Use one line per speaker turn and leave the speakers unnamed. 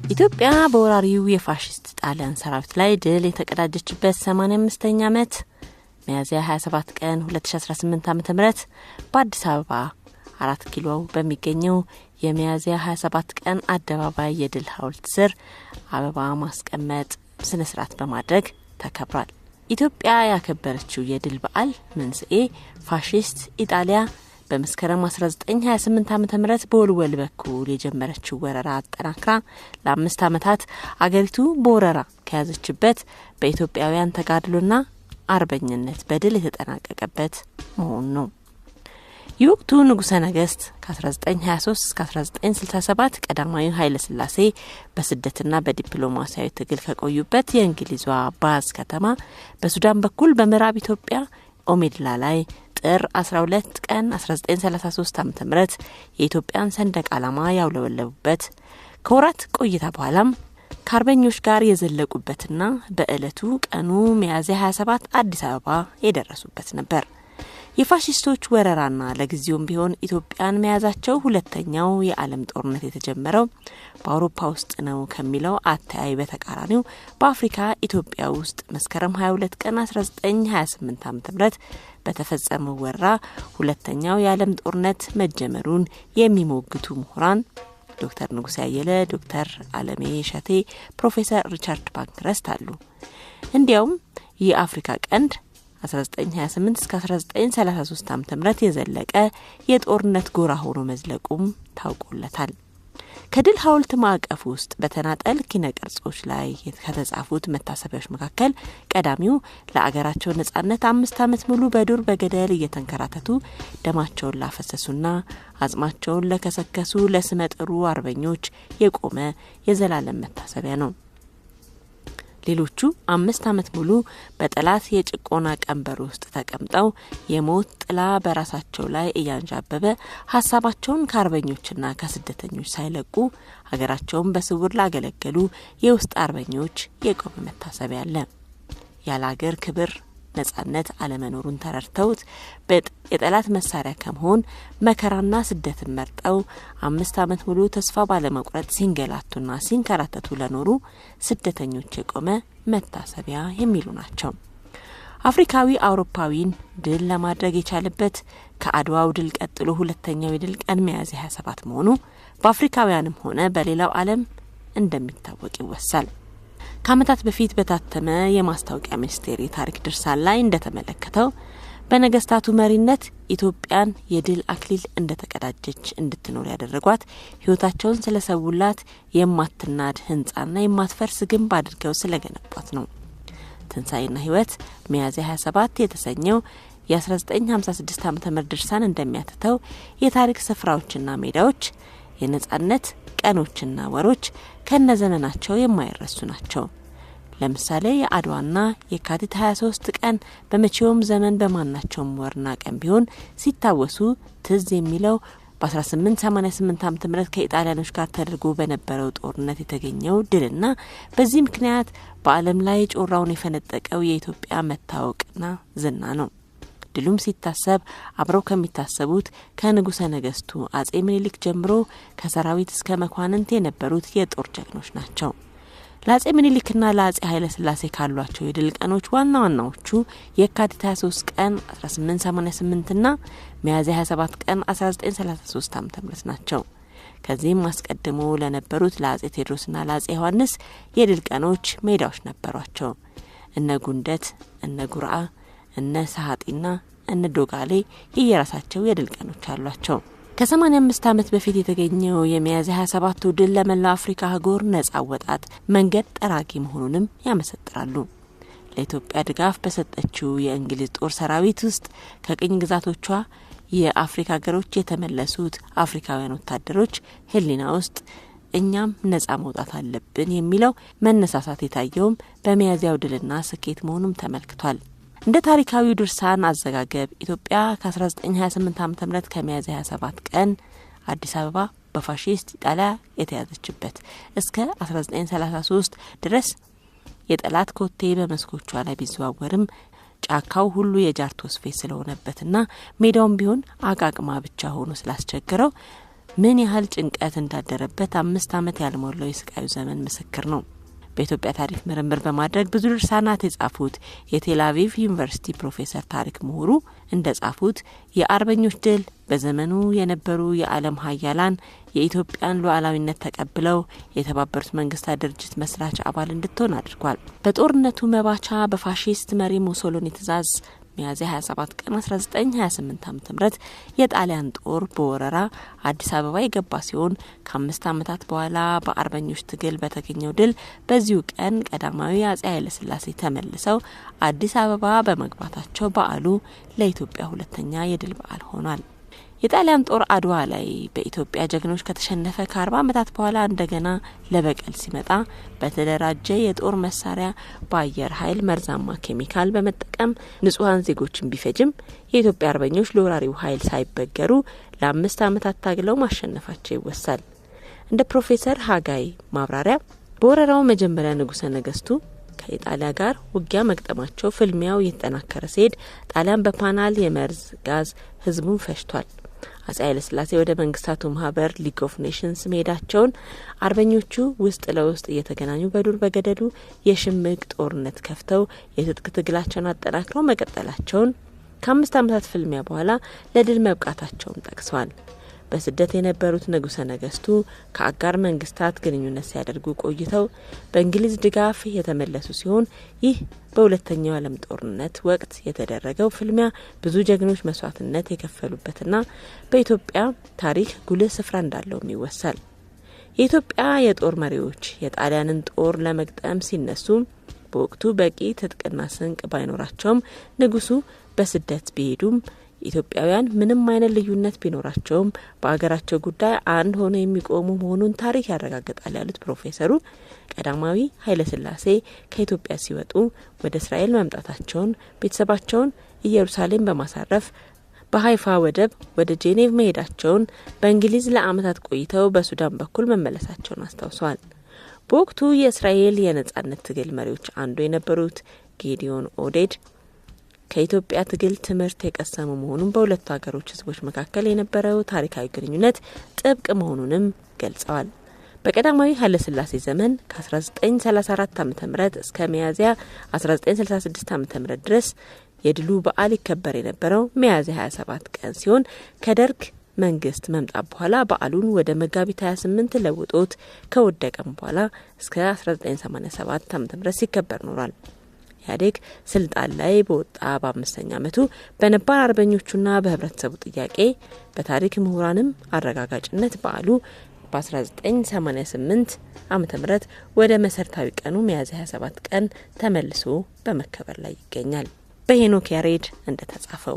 ኢትዮጵያ በወራሪው የፋሽስት ጣሊያን ሰራዊት ላይ ድል የተቀዳጀችበት 85ኛ ዓመት ሚያዝያ 27 ቀን 2018 ዓ.ም በአዲስ አበባ 4 ኪሎ በሚገኘው የሚያዝያ 27 ቀን አደባባይ የድል ሐውልት ስር አበባ ማስቀመጥ ስነ ስርዓት በማድረግ ተከብሯል። ኢትዮጵያ ያከበረችው የድል በዓል መንስኤ ፋሽስት ኢጣሊያ በመስከረም 1928 ዓ.ም በወልወል በኩል የጀመረችው ወረራ አጠናክራ ለ5 ዓመታት አገሪቱ በወረራ ከያዘችበት በኢትዮጵያውያን ተጋድሎና አርበኝነት በድል የተጠናቀቀበት መሆኑ ነው። የወቅቱ ንጉሠ ነገሥት ከ1923 እስከ 1967 ቀዳማዊ ኃይለ ሥላሴ በስደትና በዲፕሎማሲያዊ ትግል ከቆዩበት የእንግሊዟ ባዝ ከተማ በሱዳን በኩል በምዕራብ ኢትዮጵያ ኦሜድላ ላይ ጥር 12 ቀን 1933 ዓ.ም የኢትዮጵያን ሰንደቅ ዓላማ ያውለበለቡበት ከወራት ቆይታ በኋላም ከአርበኞች ጋር የዘለቁበትና በዕለቱ ቀኑ ሚያዝያ 27 አዲስ አበባ የደረሱበት ነበር። የፋሽስቶች ወረራና ለጊዜውም ቢሆን ኢትዮጵያን መያዛቸው ሁለተኛው የዓለም ጦርነት የተጀመረው በአውሮፓ ውስጥ ነው ከሚለው አተያይ በተቃራኒው በአፍሪካ ኢትዮጵያ ውስጥ መስከረም 22 ቀን 1928 ዓ.ም በተፈጸመው ወረራ ሁለተኛው የዓለም ጦርነት መጀመሩን የሚሞግቱ ምሁራን ዶክተር ንጉሴ አየለ፣ ዶክተር አለሜ ሸቴ፣ ፕሮፌሰር ሪቻርድ ፓንክረስት አሉ። እንዲያውም የአፍሪካ ቀንድ 1928 እስከ 1933 ዓ.ም የዘለቀ የጦርነት ጎራ ሆኖ መዝለቁም ታውቆለታል። ከድል ሐውልት ማዕቀፍ ውስጥ በተናጠል ኪነ ቅርጾች ላይ ከተጻፉት መታሰቢያዎች መካከል ቀዳሚው ለአገራቸው ነጻነት 5 ዓመት ሙሉ በዱር በገደል እየተንከራተቱ ደማቸውን ላፈሰሱና አጽማቸውን ለከሰከሱ ለስመጥሩ አርበኞች የቆመ የዘላለም መታሰቢያ ነው። ሌሎቹ 5 ዓመት ሙሉ በጠላት የጭቆና ቀንበር ውስጥ ተቀምጠው የሞት ጥላ በራሳቸው ላይ እያንዣበበ ሀሳባቸውን ከአርበኞችና ከስደተኞች ሳይለቁ ሀገራቸውን በስውር ላገለገሉ የውስጥ አርበኞች የቆመ መታሰቢያ አለ። ያለ ሀገር ክብር ነጻነት አለመኖሩን ተረድተውት የጠላት መሳሪያ ከመሆን መከራና ስደትን መርጠው 5 ዓመት ሙሉ ተስፋ ባለመቁረጥ ሲንገላቱና ሲንከራተቱ ለኖሩ ስደተኞች የቆመ መታሰቢያ የሚሉ ናቸው። አፍሪካዊ አውሮፓዊን ድል ለማድረግ የቻለበት ከአድዋው ድል ቀጥሎ ሁለተኛው የድል ቀን ሚያዝያ 27 መሆኑ በአፍሪካውያንም ሆነ በሌላው ዓለም እንደሚታወቅ ይወሳል። ከዓመታት በፊት በታተመ የማስታወቂያ ሚኒስቴር የታሪክ ድርሳን ላይ እንደተመለከተው በነገስታቱ መሪነት ኢትዮጵያን የድል አክሊል እንደተቀዳጀች እንድትኖር ያደረጓት ሕይወታቸውን ስለሰውላት የማትናድ ህንጻና የማትፈርስ ግንብ አድርገው ስለገነቧት ነው። ትንሳኤና ሕይወት ሚያዝያ 27 የተሰኘው የ1956 ዓ.ም ድርሳን እንደሚያትተው የታሪክ ስፍራዎችና ሜዳዎች የነጻነት ቀኖችና ወሮች ከነዘመናቸው የማይረሱ ናቸው። ለምሳሌ የአድዋና የካቲት 23 ቀን በመቼውም ዘመን በማናቸውም ወርና ቀን ቢሆን ሲታወሱ ትዝ የሚለው በ1888 ዓ.ም ከኢጣሊያኖች ጋር ተደርጎ በነበረው ጦርነት የተገኘው ድልና በዚህ ምክንያት በዓለም ላይ ጮራውን የፈነጠቀው የኢትዮጵያ መታወቅና ዝና ነው። ድሉም ሲታሰብ አብረው ከሚታሰቡት ከንጉሰ ነገስቱ አጼ ምኒልክ ጀምሮ ከሰራዊት እስከ መኳንንት የነበሩት የጦር ጀግኖች ናቸው። ለአጼ ምኒልክና ለአጼ ኃይለ ሥላሴ ካሏቸው የድል ቀኖች ዋና ዋናዎቹ የካቲት 23 ቀን 1888 እና ሚያዝያ 27 ቀን 1933 ዓ.ም ናቸው። ከዚህም አስቀድሞ ለነበሩት ለአጼ ቴዎድሮስና ለአጼ ዮሐንስ የድል ቀኖች ሜዳዎች ነበሯቸው። እነ ጉንደት፣ እነ ጉርዓ፣ እነ ሰሃጢና እነ ዶጋሌ የየራሳቸው የድል ቀኖች አሏቸው። ከ85 ዓመት በፊት የተገኘው የሚያዝያ 27ቱ ድል ለመላው አፍሪካ አህጉር ነጻ አወጣጥ መንገድ ጠራጊ መሆኑንም ያመሰጥራሉ። ለኢትዮጵያ ድጋፍ በሰጠችው የእንግሊዝ ጦር ሰራዊት ውስጥ ከቅኝ ግዛቶቿ የአፍሪካ ሀገሮች የተመለሱት አፍሪካውያን ወታደሮች ሕሊና ውስጥ እኛም ነጻ መውጣት አለብን የሚለው መነሳሳት የታየውም በሚያዝያው ድልና ስኬት መሆኑም ተመልክቷል። እንደ ታሪካዊው ድርሳን አዘጋገብ ኢትዮጵያ ከ1928 ዓ.ም ከሚያዝያ 27 ቀን አዲስ አበባ በፋሺስት ኢጣሊያ የተያዘችበት እስከ 1933 ድረስ የጠላት ኮቴ በመስኮቿ ላይ ቢዘዋወርም ጫካው ሁሉ የጃርት ወስፌ ስለሆነበትና ሜዳውም ቢሆን አቃቅማ ብቻ ሆኖ ስላስቸገረው ምን ያህል ጭንቀት እንዳደረበት 5 ዓመት ያልሞላው የስቃዩ ዘመን ምስክር ነው። በኢትዮጵያ ታሪክ ምርምር በማድረግ ብዙ ድርሳናት የጻፉት የቴል አቪቭ ዩኒቨርሲቲ ፕሮፌሰር ታሪክ ምሁሩ እንደጻፉት የአርበኞች ድል በዘመኑ የነበሩ የዓለም ሀያላን የኢትዮጵያን ሉዓላዊነት ተቀብለው የተባበሩት መንግስታት ድርጅት መስራች አባል እንድትሆን አድርጓል። በጦርነቱ መባቻ በፋሺስት መሪ ሙሶሎኒ ትዕዛዝ ሚያዝያ 27 ቀን 1928 ዓ.ም የጣሊያን ጦር በወረራ አዲስ አበባ የገባ ሲሆን ከ5 ዓመታት በኋላ በአርበኞች ትግል በተገኘው ድል በዚሁ ቀን ቀዳማዊ አፄ ኃይለሥላሴ ተመልሰው አዲስ አበባ በመግባታቸው በዓሉ ለኢትዮጵያ ሁለተኛ የድል በዓል ሆኗል። የጣሊያን ጦር አድዋ ላይ በኢትዮጵያ ጀግኖች ከተሸነፈ ከ40 ዓመታት በኋላ እንደገና ለበቀል ሲመጣ በተደራጀ የጦር መሳሪያ በአየር ኃይል መርዛማ ኬሚካል በመጠቀም ንጹሐን ዜጎችን ቢፈጅም የኢትዮጵያ አርበኞች ለወራሪው ኃይል ሳይበገሩ ለ5 ዓመታት ታግለው ማሸነፋቸው ይወሳል። እንደ ፕሮፌሰር ሀጋይ ማብራሪያ በወረራው መጀመሪያ ንጉሰ ነገስቱ ከኢጣሊያ ጋር ውጊያ መግጠማቸው ፍልሚያው እየተጠናከረ ሲሄድ ጣሊያን በፓናል የመርዝ ጋዝ ህዝቡን ፈጅቷል። አፄ ኃይለሥላሴ ወደ መንግስታቱ ማህበር League of Nations መሄዳቸውን አርበኞቹ ውስጥ ለውስጥ እየተገናኙ በዱር በገደሉ የሽምቅ ጦርነት ከፍተው የትጥቅ ትግላቸውን አጠናክረው መቀጠላቸውን ከ5 ዓመታት ፍልሚያ በኋላ ለድል መብቃታቸውን ጠቅሰዋል። በስደት የነበሩት ንጉሰ ነገስቱ ከአጋር መንግስታት ግንኙነት ሲያደርጉ ቆይተው በእንግሊዝ ድጋፍ የተመለሱ ሲሆን ይህ በሁለተኛው ዓለም ጦርነት ወቅት የተደረገው ፍልሚያ ብዙ ጀግኖች መስዋዕትነት የከፈሉበትና በኢትዮጵያ ታሪክ ጉልህ ስፍራ እንዳለውም ይወሳል። የኢትዮጵያ የጦር መሪዎች የጣሊያንን ጦር ለመግጠም ሲነሱ በወቅቱ በቂ ትጥቅና ስንቅ ባይኖራቸውም ንጉሱ በስደት ቢሄዱም ኢትዮጵያውያን ምንም አይነት ልዩነት ቢኖራቸውም በአገራቸው ጉዳይ አንድ ሆነው የሚቆሙ መሆኑን ታሪክ ያረጋግጣል ያሉት ፕሮፌሰሩ ቀዳማዊ ኃይለሥላሴ ከኢትዮጵያ ሲወጡ ወደ እስራኤል መምጣታቸውን ቤተሰባቸውን ኢየሩሳሌም በማሳረፍ በሀይፋ ወደብ ወደ ጄኔቭ መሄዳቸውን በእንግሊዝ ለዓመታት ቆይተው በሱዳን በኩል መመለሳቸውን አስታውሰዋል። በወቅቱ የእስራኤል የነጻነት ትግል መሪዎች አንዱ የነበሩት ጌዲዮን ኦዴድ ከኢትዮጵያ ትግል ትምህርት የቀሰሙ መሆኑን በሁለቱ ሀገሮች ህዝቦች መካከል የነበረው ታሪካዊ ግንኙነት ጥብቅ መሆኑንም ገልጸዋል። በቀዳማዊ ኃይለሥላሴ ዘመን ከ1934 ዓ.ም እስከ ሚያዝያ 1966 ዓ.ም ድረስ የድሉ በዓል ይከበር የነበረው ሚያዝያ 27 ቀን ሲሆን ከደርግ መንግስት መምጣት በኋላ በዓሉን ወደ መጋቢት 28 ለውጦት ከወደቀም በኋላ እስከ 1987 ዓ.ም ሲከበር ኖሯል። ኢህአዴግ ስልጣን ላይ በወጣ በ5ኛ ዓመቱ በነባር አርበኞቹና በህብረተሰቡ ጥያቄ በታሪክ ምሁራንም አረጋጋጭነት በዓሉ በ1988 ዓ.ም ወደ መሰረታዊ ቀኑ ሚያዝያ 27 ቀን ተመልሶ በመከበር ላይ ይገኛል። በሄኖክ ያሬድ እንደተጻፈው